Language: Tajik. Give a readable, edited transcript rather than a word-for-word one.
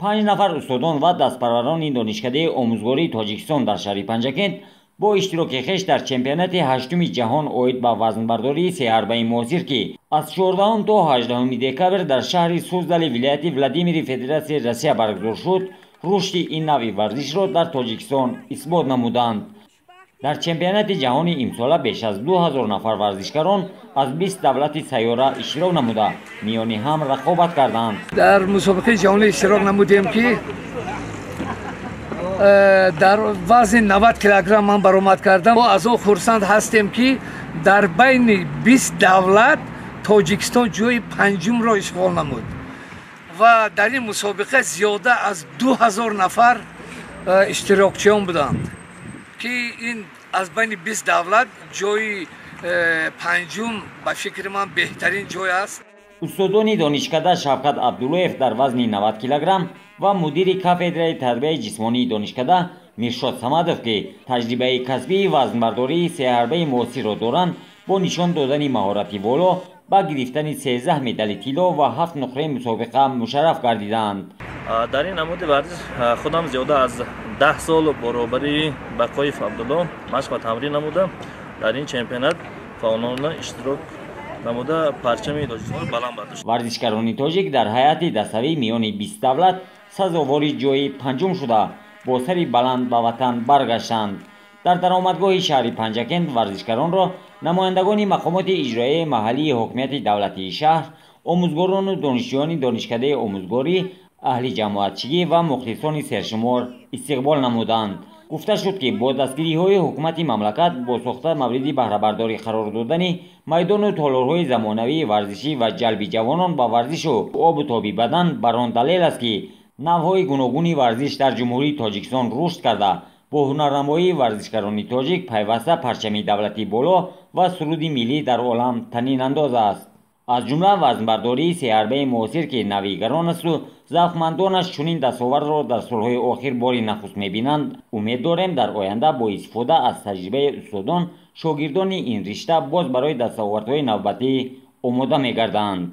5 нафар устодон ва дастпарварони Донишкадаи омӯзгории Тоҷикистон дар шаҳри Панҷакент бо иштироки хеш дар чемпионати 8-уми ҷаҳон оид ба вазнбардории сеҳарбаи муосир, ки аз 14 то 18 декабр дар шаҳри Суздали вилояти Владимири Федератсияи Россия баргузор шуд, рушди ин навъи варзишро дар Тоҷикистон исбот намуданд. Дар чемпионати ҷаҳони имсола беш аз 2000 нафар варзишгарон аз 20 давлати сайёра иштирок намуда, миёни ҳам рақобат карданд. Дар мусобиқаи ҷаҳонӣ иштирок намудем, ки дар вазни 90 килограмм ман баромад кардам. Мо аз он хурсанд ҳастем, ки дар байни 20 давлат Тоҷикистон ҷои панҷумро ишғол намуд ва дар ин мусобиқа зиёда аз 2000 нафар иштирокчиён буданд, ки ин аз байни 20 давлат ҷои панҷум ба фикри ман беҳтарин ҷой аст. Устодони донишкада Шавкат Абдуллоев дар вазни 90 килограмм ва мудири кафедраи тарбияи ҷисмонии донишкада Миршод Самадов, ки таҷрибаи касбии вазнбардории сеҳарбаи муосирро доранд, бо нишон додани маҳорати воло ба гирифтани 13 медали тилло ва 7 нуқраи мусобиқа мушарраф гардиданд. Дар ин намуди варзиш худам зиёда аз 10 сол баробари Бақоев Абдулло машқ ва тамрин намуда, дар ин чемпионат фаъолона иштирок намуда, парчами Тоҷикистонро баланд бардошт. Варзишгарони тоҷик дар ҳайати даставӣ миёни 20 давлат сазовори ҷои панҷум шуда, бо сари баланд ба ватан баргаштанд. Дар даромадгоҳи шаҳри Панҷакент варзишгаронро намояндагони мақомоти иҷроияи маҳаллии ҳокимияти давлатии шаҳр, омӯзгорону донишҷӯёни Донишкадаи омӯзгорӣ, аҳли ҷамоатчигӣ ва мухлисони сершумор истиқбол намуданд. Гуфта шуд, ки бо дастгириҳои ҳукумати мамлакат бо сохта мавриди баҳрабардорӣ қарор додани майдону толорҳои замонавии варзишӣ ва ҷалби ҷавонон ба варзишу обу тоби бадан бар он далел аст, ки навъҳои гуногуни варзиш дар Ҷумҳурии Тоҷикистон рушд карда, бо ҳунарнамоии варзишгарони тоҷик пайваста парчами давлати боло ва суруди миллӣ дар олам танинандоз аст. Аз ҷумла вазнбардории сеҳарбаи муосир, ки навигарон асту завқмандонаш чунин дастовардро дар солҳои охир бори нахуст мебинанд. Умед дорем, дар оянда бо истифода аз таҷрибаи устодон шогирдони ин ришта боз барои дастовардҳои навбатӣ омода мегарданд.